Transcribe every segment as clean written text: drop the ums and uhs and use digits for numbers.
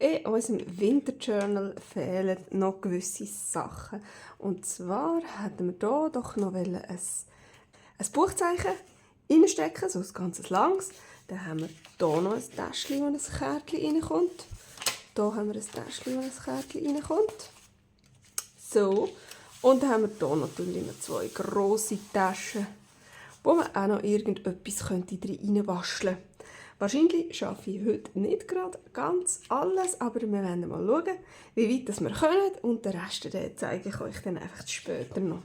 In unserem Winterjournal fehlen noch gewisse Sachen. Und zwar hätten wir hier doch noch ein Buchzeichen reinstecken, so ein ganz langes. Dann haben wir hier noch ein Täschchen, wo ein Kärtchen reinkommt. Hier haben wir ein Täschchen, wo ein Kärtchen reinkommt. So. Und dann haben wir hier natürlich noch 2 grosse Taschen, wo man auch noch irgendetwas reinwascheln könnte. Wahrscheinlich schaffe ich heute nicht gerade ganz alles, aber wir werden mal schauen, wie weit wir können. Und den Rest den zeige ich euch dann einfach später noch.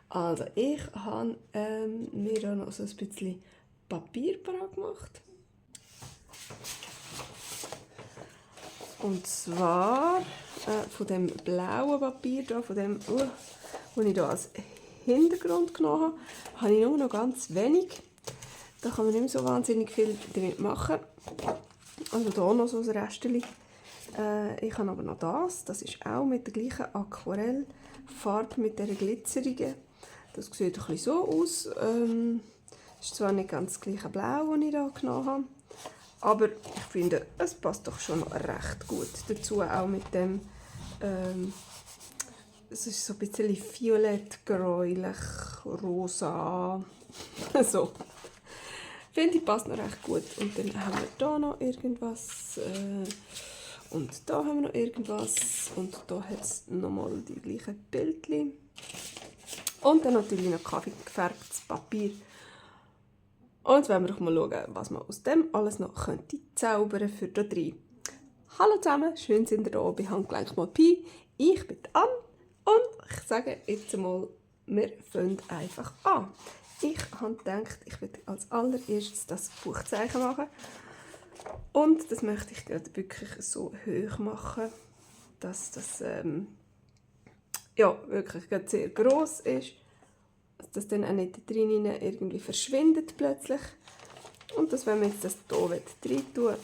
Also ich habe mir da noch so ein bisschen Papier parat gemacht. Und zwar von dem blauen Papier, hier, von dem, das ich hier als Hintergrund genommen habe, habe ich nur noch ganz wenig. Da kann man nicht mehr so wahnsinnig viel damit machen. Also hier noch so ein Restchen. Ich habe aber noch das ist auch mit der gleichen Aquarellfarbe, mit dieser glitzerigen. Das sieht ein bisschen so aus. Ist zwar nicht ganz das gleiche Blau, das ich hier genommen habe. Aber ich finde, es passt doch schon recht gut dazu, auch mit dem, es ist so ein bisschen violett, gräulich, rosa, so. Finde ich, passt noch recht gut. Und dann haben wir hier noch irgendwas, und da haben wir noch irgendwas, und da hat es nochmal die gleichen Bildchen. Und dann natürlich noch kaffeegefärbtes Papier. Und jetzt wollen wir doch mal schauen, was man aus dem alles noch könnte zaubern für da drin. Hallo zusammen, schön sind ihr hier bei Handgelenk mal Pi. Ich bin Anne und ich sage jetzt mal, wir fangen einfach an. Ich habe gedacht, ich würde als allererstes das Buchzeichen machen. Und das möchte ich gerade wirklich so hoch machen, dass das ja, wirklich gerade sehr gross ist. Dass das dann auch nicht drinnen irgendwie verschwindet plötzlich. Und dass, wenn man jetzt das hier rein tun,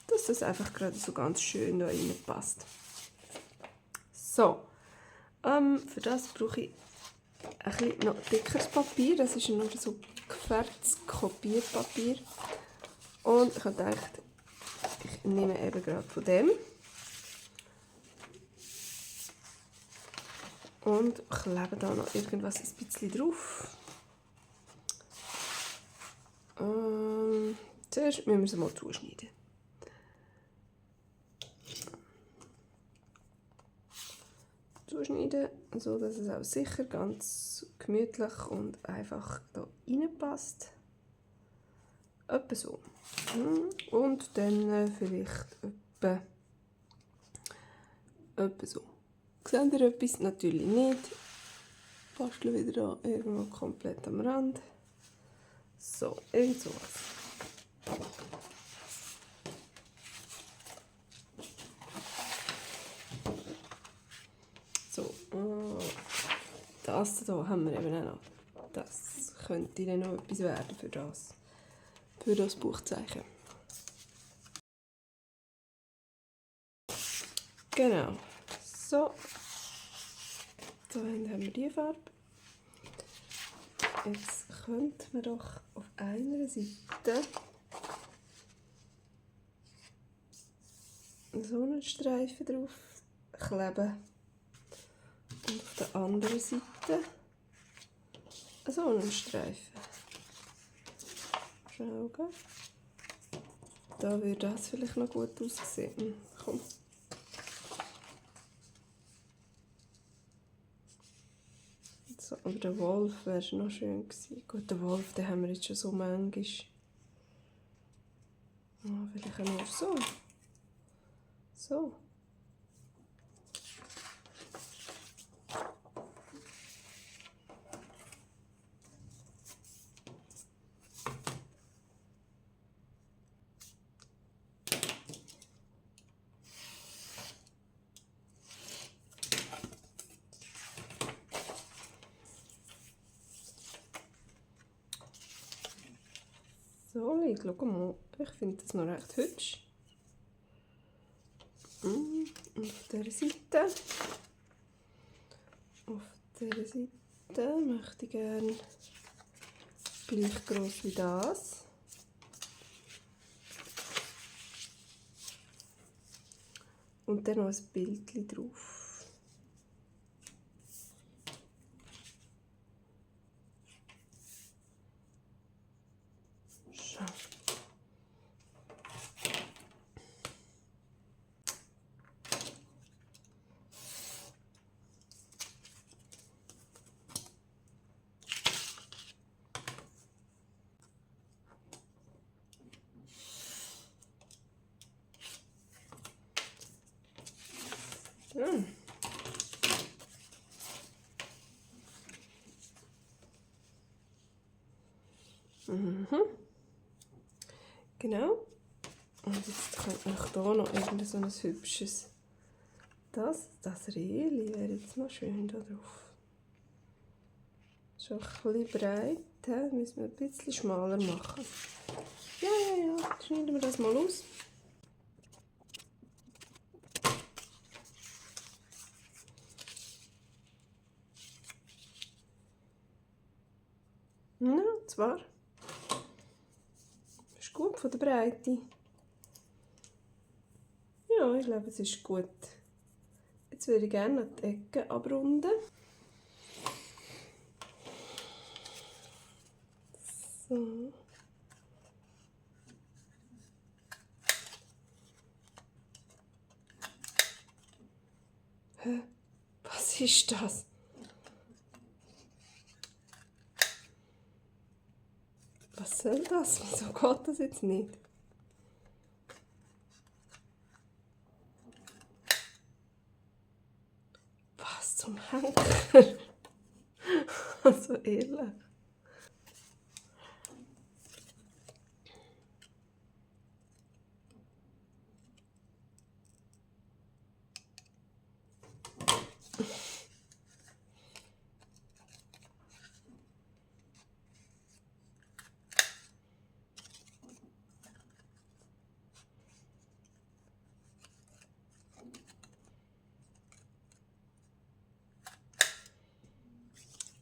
dass das einfach gerade so ganz schön da reinpasst. So, für das brauche ich ein bisschen noch dickeres Papier. Das ist nur so gefärbtes Kopierpapier. Und ich habe gedacht, ich nehme eben gerade von dem. Und klebe da noch irgendwas ein bisschen drauf. Zuerst müssen wir sie mal zuschneiden. Zuschneiden, so dass es auch sicher ganz gemütlich und einfach da reinpasst. Etwa so. Und dann vielleicht etwa so. Seht ihr etwas? Natürlich nicht. Basteln wieder da irgendwo komplett am Rand. So, irgend sowas. So, das hier haben wir eben auch noch. Das könnte dann noch etwas werden für das Buchzeichen. Genau. So. Da haben wir die Farbe. Jetzt könnte man doch auf einer Seite so einen Streifen drauf kleben. Und auf der anderen Seite so einen Streifen. Schauen. Da würde das vielleicht noch gut aussehen. Komm. So, aber der Wolf wäre noch schön gewesen. Gut, den Wolf, den haben wir jetzt schon so manchmal. Oh, vielleicht auch nur so. So. So, schau mal, ich finde das noch recht hübsch. Und auf dieser Seite möchte ich gerne gleich gross wie das. Und dann noch ein Bildchen drauf. So. Ja. Mhm. Genau. Und jetzt könnte ich hier noch irgend so ein hübsches, das Rähli wäre jetzt noch schön da drauf. Schon ein bisschen breit, müssen wir ein bisschen schmaler machen. Ja, schneiden wir das mal aus. Ja, zwar. Ist gut von der Breite. Ja, ich glaube, es ist gut. Jetzt würde ich gerne noch die Ecken abrunden. So. Hä? Was ist das? Was soll das? Wieso geht das jetzt nicht? Was zum Henker? Also ehrlich.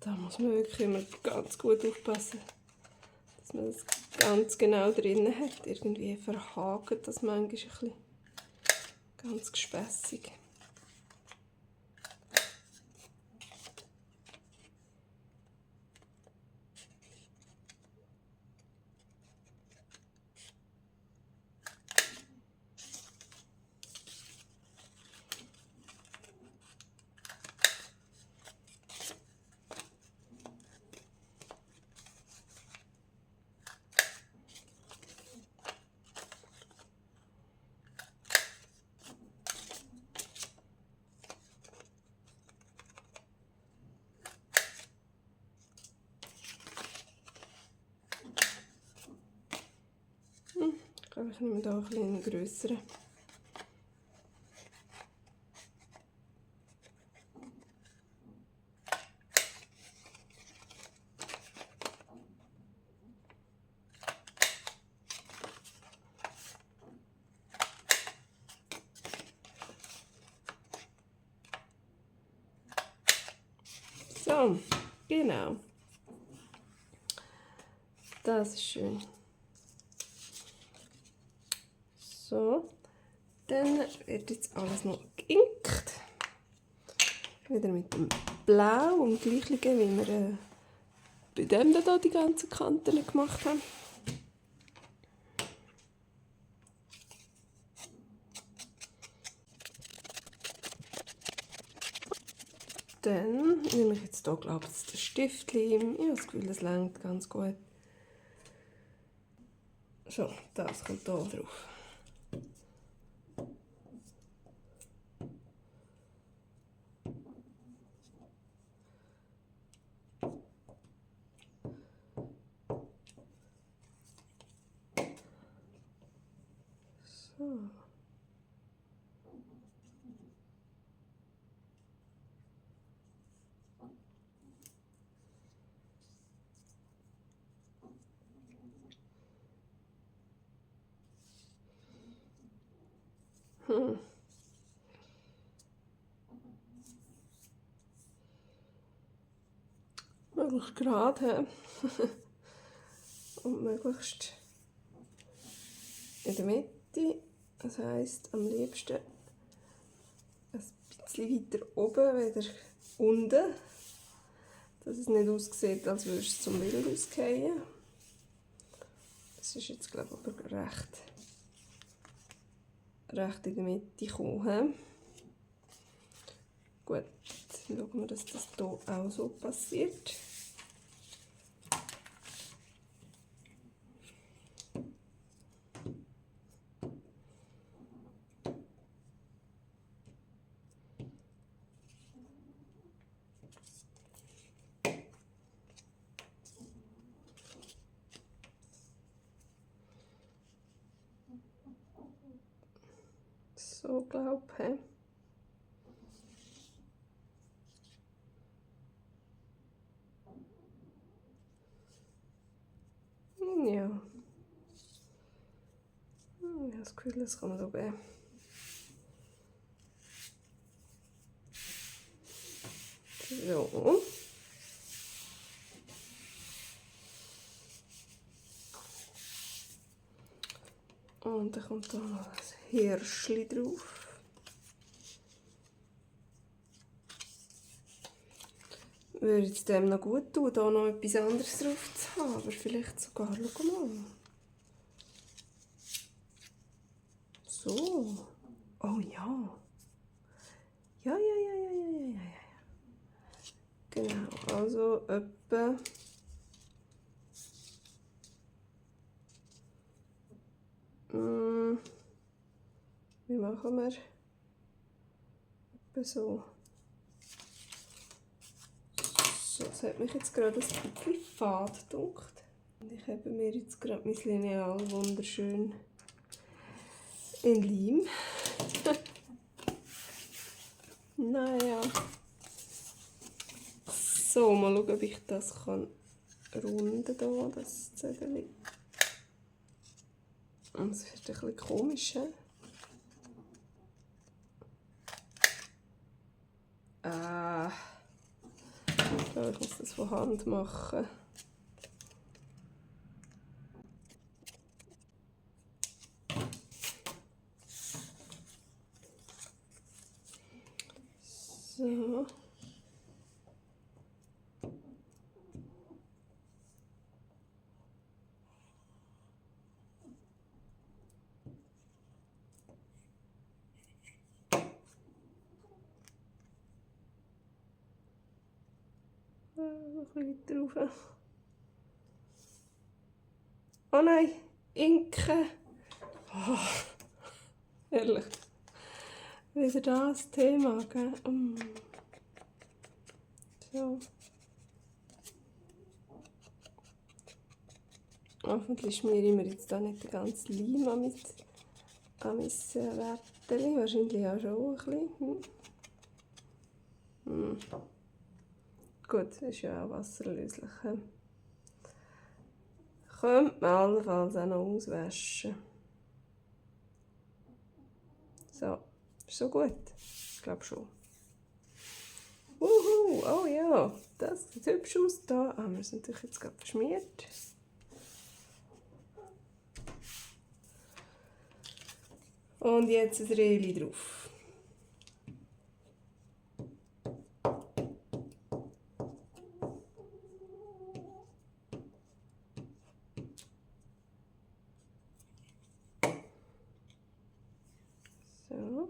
Da muss man wirklich immer ganz gut aufpassen, dass man das ganz genau drin hat. Irgendwie verhakt das manchmal ein bisschen. Ganz gespässig. Ich glaube, ich nehme hier ein bisschen einen grösseren. So, genau. Das ist schön. So, dann wird jetzt alles noch geinkt. Wieder mit dem Blau und gleichen, wie wir bei dem hier die ganzen Kanten gemacht haben. Dann nehme ich jetzt hier, glaube ich, den Stiftleim. Ich habe das Gefühl, das reicht ganz gut. So, das kommt hier drauf. So. Möglichst gerade und möglichst in der Mitte. Das heisst, am liebsten ein bisschen weiter oben wieder unten, dass es nicht aussieht, als würde es zum Bild ausgehen. Das ist jetzt, glaube ich, aber recht in der Mitte gekommen. Gut, schauen wir, dass das hier auch so passiert. So, glaube ich. Ja. Ich habe das Gefühl, das kann man so geben. So. Und dann kommt da noch das Hirschli drauf. Würde es dem noch gut tun, da noch etwas anderes drauf zu haben, aber vielleicht sogar, schau mal. So. Oh ja. Ja. Genau, also etwa wie machen wir? Etwa so. So, das hat mich jetzt gerade ein bisschen fad gedacht. Und ich habe mir jetzt gerade mein Lineal wunderschön in Leim. Naja. So, mal schauen, ob ich das kann runden hier, das Zettel. Das wird ein bisschen komisch. Ich muss das von Hand machen. So. Noch ein bisschen weiter rauf. Oh nein, Inke. Oh, ehrlich. Wieder das Thema, gell? So. Hoffentlich schmiere ich mir jetzt da nicht den ganzen Leim an mein Wärtchen. Wahrscheinlich auch schon ein bisschen. Gut, ist ja auch wasserlöslich. Könnte man allenfalls auch noch auswaschen. So, ist so gut? Ich glaube schon. Oh ja, das sieht hübsch aus da. Wir sind natürlich jetzt gerade verschmiert. Und jetzt ein Rähli drauf. So.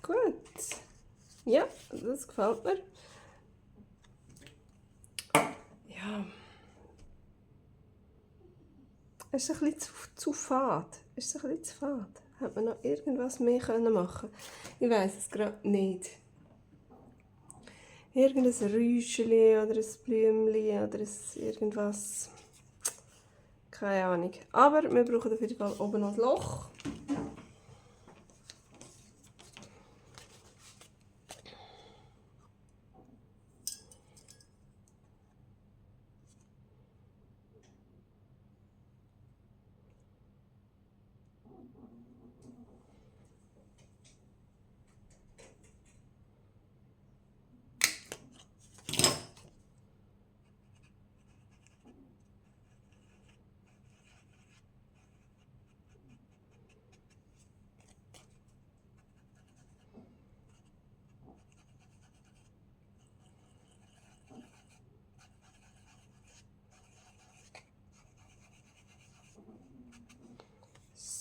Gut. Ja, das gefällt mir. Ja. Es ist ein bisschen zu fad. Es ist ein bisschen zu fad. Hätte man noch irgendwas mehr machen können? Ich weiß es gerade nicht. Irgendein Räuscheli oder ein Blümchen oder irgendwas. Keine Ahnung. Aber wir brauchen auf jeden Fall oben noch ein Loch.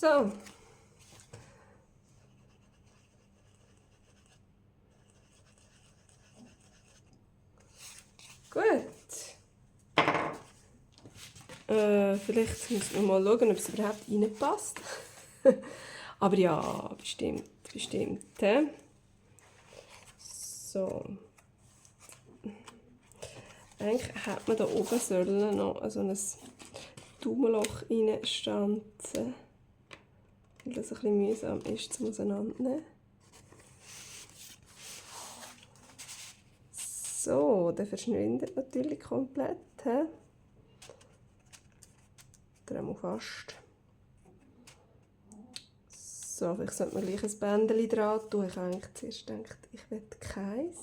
So. Gut. Vielleicht müssen wir mal schauen, ob es überhaupt reinpasst. Aber ja, bestimmt, bestimmt. So. Eigentlich hätte man da oben sollen noch so ein Daumenloch reinstanzen, weil das ein bisschen mühsam ist zum Auseinandernehmen. So, der verschwindet natürlich komplett. Oder auch fast. So, vielleicht sollte man gleich ein Bändchen dran tun. Ich habe eigentlich zuerst gedacht, ich will keins.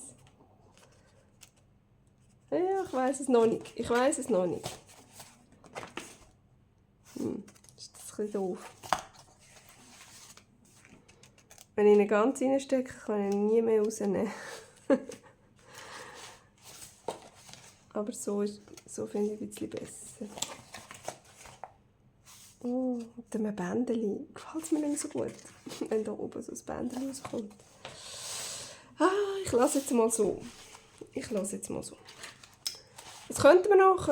Ja, ich weiss es noch nicht. Ich weiss es noch nicht. Ist das ein bisschen doof. Wenn ich ihn ganz reinstecke, kann ich ihn nie mehr rausnehmen. Aber so finde ich ein bisschen besser. Oh, mit einem Bändchen gefällt es mir nicht so gut, wenn da oben so ein Bändchen rauskommt. Ich lasse jetzt mal so. Jetzt könnten wir noch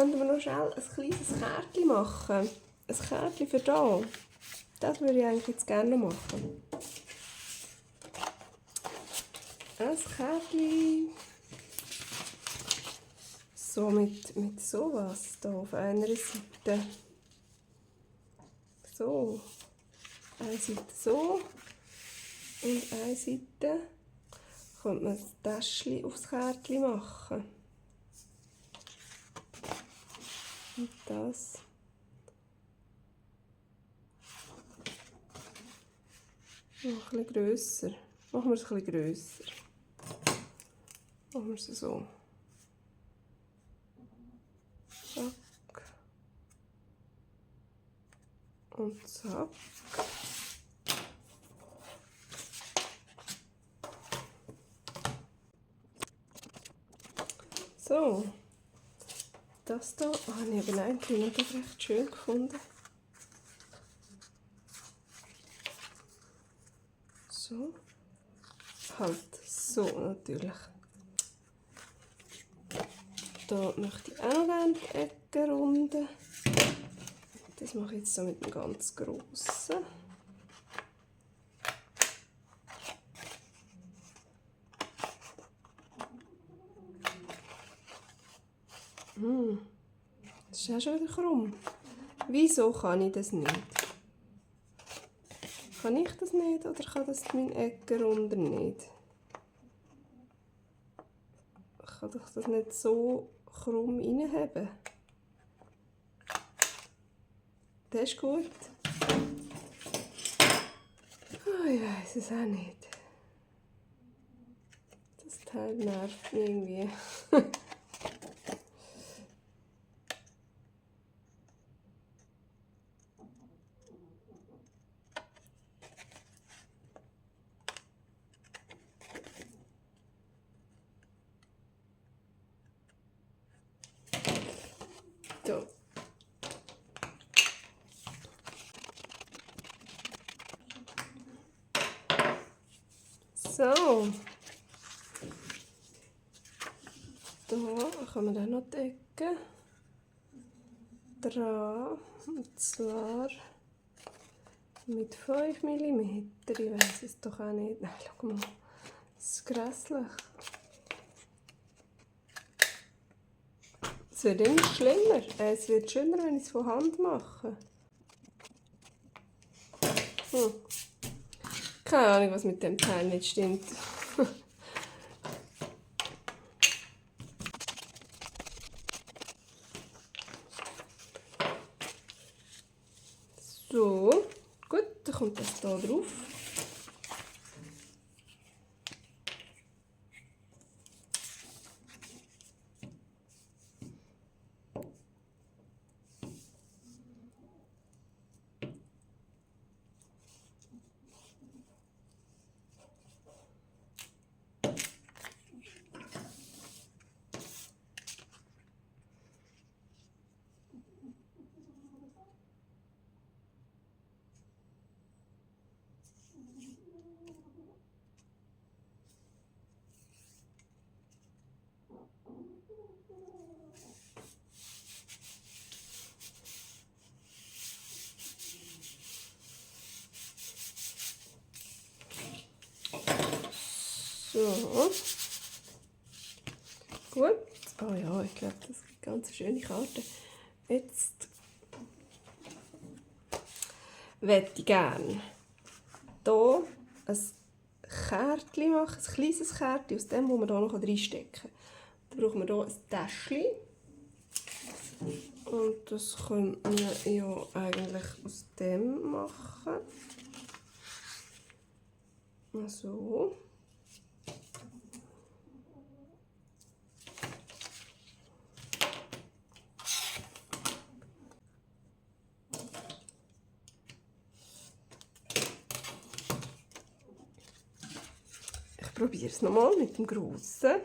schnell ein kleines Kärtchen machen. Ein Kärtchen für da. Das würde ich eigentlich jetzt gerne noch machen. Ein Kärtchen. So mit sowas da auf einer Seite. So. Eine Seite so. Und eine Seite könnte man ein Täschchen aufs Kärtchen machen. Und das. Noch ein bisschen grösser. Machen wir es ein bisschen grösser. Machen wir es so. Zack. Und zack. So. Das da habe ich aber eigentlich noch recht schön gefunden. So. Halt so natürlich. Da möchte ich auch noch gerne die Ecke runden. Das mache ich jetzt so mit dem ganz grossen. Das ist auch schon wieder krumm. Wieso kann ich das nicht? Kann ich das nicht oder kann das mein Eckenrunder nicht? Ich kann doch das nicht so krumm reinheben. Das ist gut. Oh, ich weiß es auch nicht. Das Teil nervt mich irgendwie. So. So. Da kann man dann noch die Ecke dran. Und zwar mit 5 mm. Ich weiß es doch auch nicht. Nein, schau mal. Das ist grässlich. Es wird immer schlimmer. Es wird schöner, wenn ich es von Hand mache. Keine Ahnung, was mit dem Teil nicht stimmt. So, gut, dann kommt das hier drauf. So. Gut. Oh ja, ich glaube, das ist eine ganz schöne Karte. Jetzt möchte ich gerne hier ein Kärtchen machen, ein kleines Kärtchen, aus dem, wo wir hier noch reinstecken können. Dann brauchen wir hier ein Täschchen. Und das können wir ja eigentlich aus dem machen. So. Ich probiere es nochmal mit dem Grossen.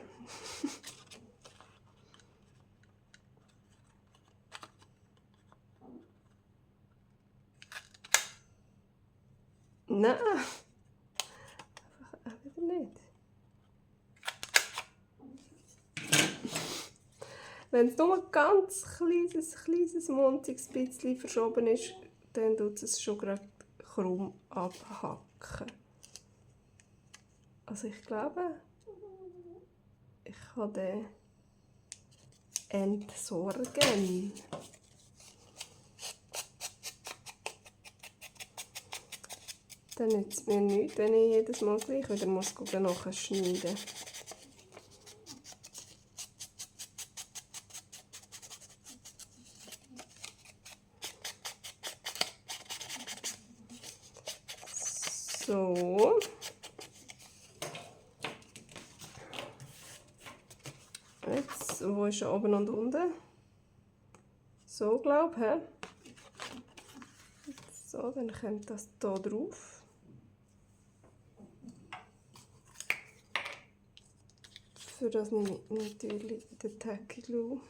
Nein, einfach auch wieder nicht. Wenn es nur ein ganz kleines, munziges bisschen verschoben ist, dann tut es schon gerade krumm abhacken. Also ich glaube, ich kann den entsorgen. Dann nützt es mir nichts, wenn ich jedes Mal gleich wieder nachschneiden muss. So. Jetzt, wo ist oben und unten? So, glaube ich. So, dann kommt das hier drauf. Für das nehme ich natürlich den Tacky Glue.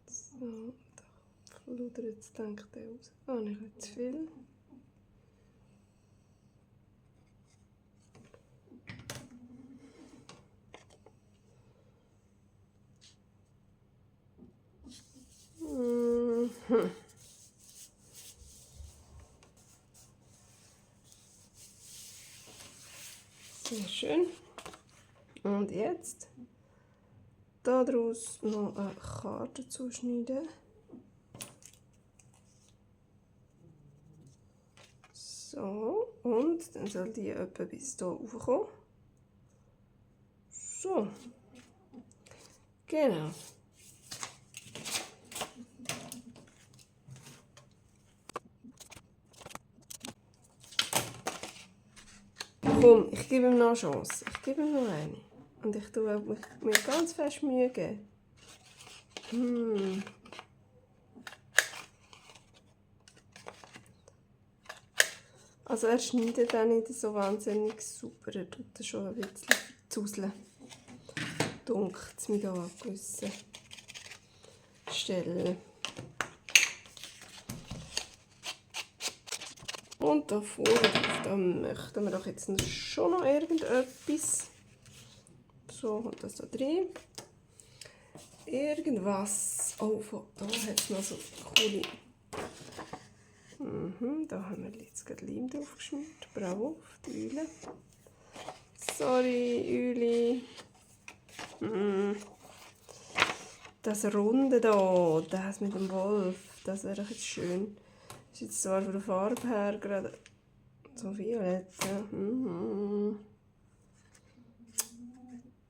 So, da fludert es, denke ich, aus. Oh, nicht zu viel. Sehr schön. Und jetzt daraus noch eine Karte zuschneiden. So, und dann soll die etwa bis hier raufkommen. So. Genau. Komm, ich gebe ihm noch eine Chance. Ich gebe ihm noch eine. Und ich tue mir ganz fest Mühe geben. Also er schneidet auch nicht so wahnsinnig super. Er tut das schon ein bisschen zuseln. Dunkelt es mir hier an gewissen Stellen. Und da vorne, da möchten wir doch jetzt schon noch irgendetwas. So, und das da drin. Irgendwas. Oh, da hat es noch so coole. Da haben wir jetzt gerade Leim drauf geschmiert. Bravo, auf die Eule. Sorry, Euli. Das Runde da, das mit dem Wolf, das wäre doch jetzt schön. Das ist jetzt zwar von der Farbe her gerade so violett.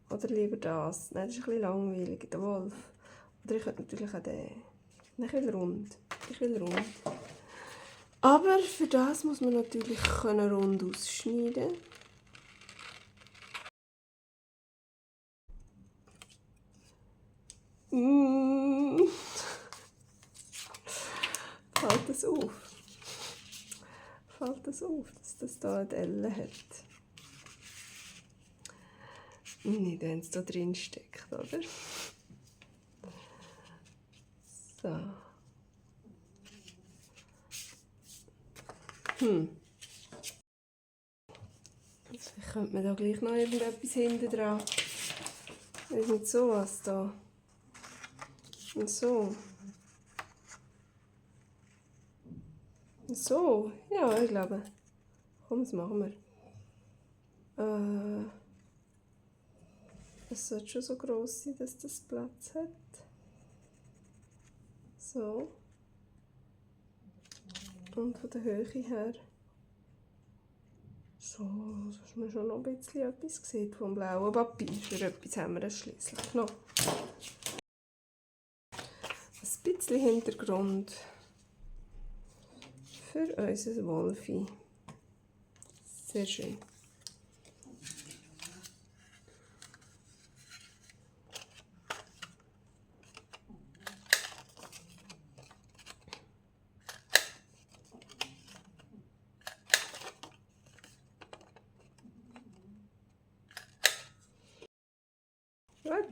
Oder lieber das. Nein, das ist ein bisschen langweilig, der Wolf. Oder ich könnte natürlich auch den. Nein, ich will rund. Aber für das muss man natürlich rund ausschneiden. Fällt das auf? Dass das hier eine Delle hat? Nicht, wenn es da drin steckt, oder? So. Vielleicht könnte man da gleich noch irgendetwas hinten dran. Irgend sowas da. Und so. Und so. Ja, ich glaube. Komm, das machen wir. Es sollte schon so gross sein, dass das Platz hat. So. Und von der Höhe her. So, dass man schon noch ein bisschen etwas sieht vom blauen Papier. Für etwas haben wir es schliesslich noch. Ein bisschen Hintergrund für unser Wolfi. Sehr schön. Gut.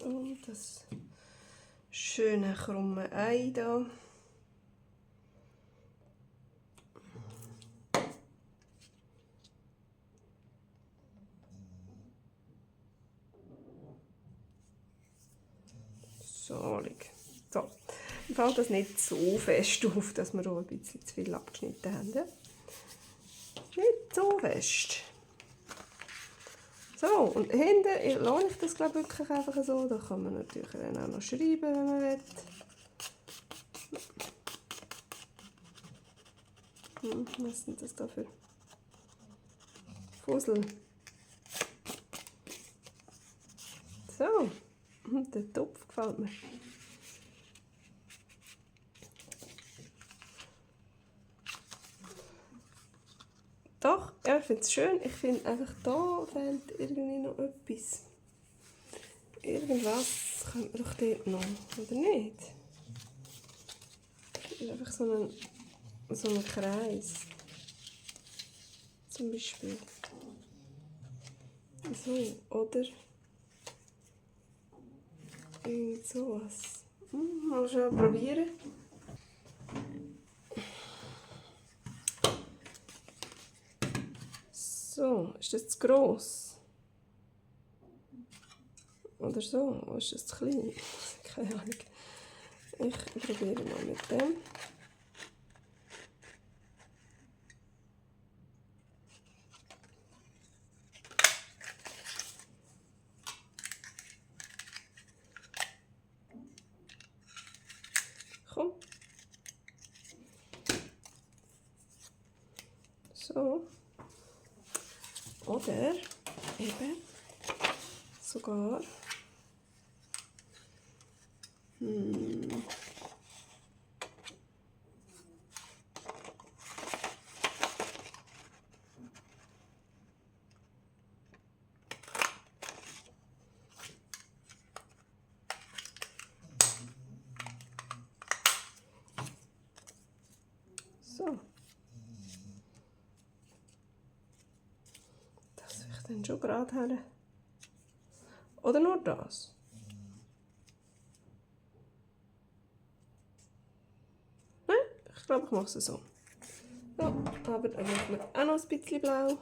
Und das schöne krumme Ei da. So, so. Ich fällt das nicht so fest auf, dass wir auch ein bisschen zu viel abgeschnitten haben. Nicht so fest. So, und hinten lasse ich das, glaube ich, wirklich einfach so. Da kann man natürlich dann auch noch schreiben, wenn man will. Was sind das da für Fussel? So, und der Topf gefällt mir. Doch, ja, ich finde es schön. Ich finde einfach, da fehlt irgendwie noch etwas. Irgendwas könnte man doch dort noch, oder nicht? Das ist einfach so ein Kreis. Zum Beispiel. So, oder irgend sowas. Mal schon probieren. So, ist das zu gross? Oder so? Oder ist das zu klein? Keine Ahnung. Ich probiere mal mit dem. Komm. So. Oder eben sogar so. Das will ich dann schon gerade her. Oder nur das? Nein, ich glaube, ich mache es so. Ja, aber dann machen wir auch noch ein bisschen blau.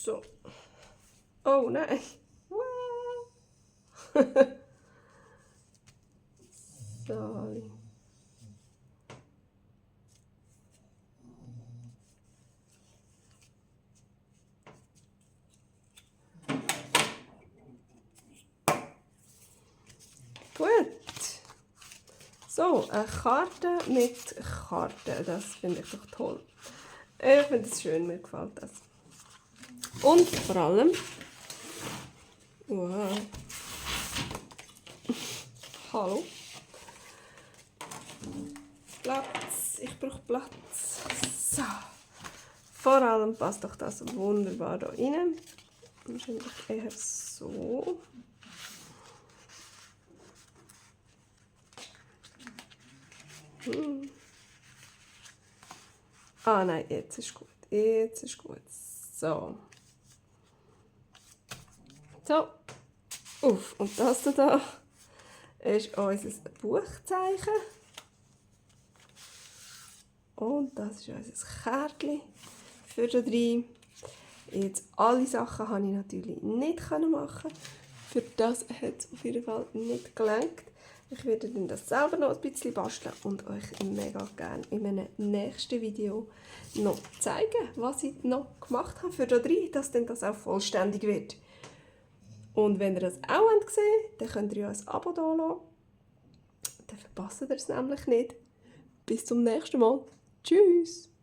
So. Oh nein. So. So, eine Karte mit Karten, das finde ich doch toll. Ich finde es schön, mir gefällt das. Und vor allem, wow, hallo, Platz, ich brauche Platz. So, vor allem passt doch das wunderbar da rein. Wahrscheinlich eher so. Ah nein, jetzt ist gut. Jetzt ist gut. So. So. Uff, und das da ist unser Buchzeichen. Und das ist unser Kärtchen für da drin. Jetzt alle Sachen konnte ich natürlich nicht machen. Für das hat es auf jeden Fall nicht gelangt. Ich werde dann das selber noch ein bisschen basteln und euch mega gerne in einem nächsten Video noch zeigen, was ich noch gemacht habe für da drin, dass dann das auch vollständig wird. Und wenn ihr das auch sehen wollt, dann könnt ihr ja ein Abo da lassen. Dann verpasst ihr es nämlich nicht. Bis zum nächsten Mal. Tschüss!